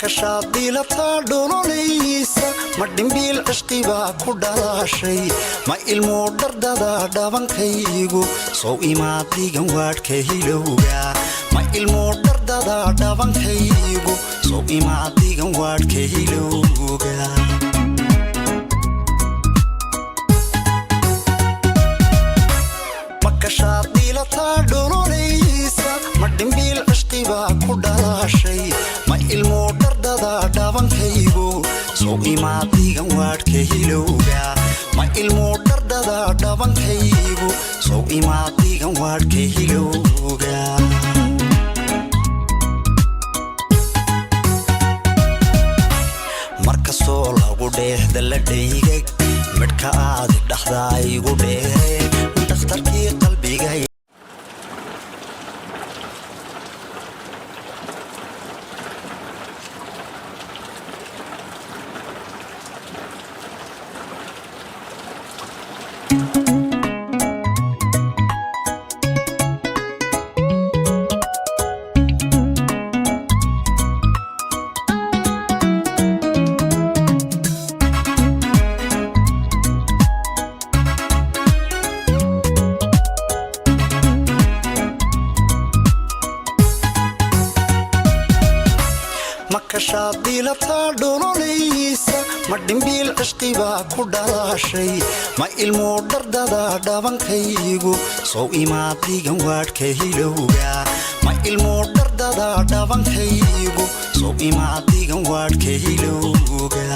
Kashaad dhiilataa dhololaysa? Ma dhimbiil cishqibaa ku dhalaashay? Ma ilmuu dhardada dhabankaygu? Sow imaad dhigan waadhka hilowga? Ma ilmuu dhardada dhabankaygu? Sow imaad dhigan waadhka hilowga? Ma kashaad dhiilataa dhololaysa? Ma dhimbiil cishqibaa ku dhalaashay? Ma ilmuu dhardada dhabankaygu? Sow imaad dhigan waadhka hilowga? Ma ilmuu dhardada dhabankaygu? Sow imaad dhigan waadhka hilowga? Markastoo lagu dheehda la dhaygag, midhka aadi dhaxdaa igu dheere, dhakhtarkii qalbiga. Ma kashaad dhiilataa dhololaysa? Ma dhimbiil cishqibaa ku dhalaashay? Ma ilmuu dhardada dhabankaygu? Sow imaad dhigan waadhka hilowga? Ma ilmuu dhardada dhabankaygu? Sow imaad dhigan waadhka hilowga?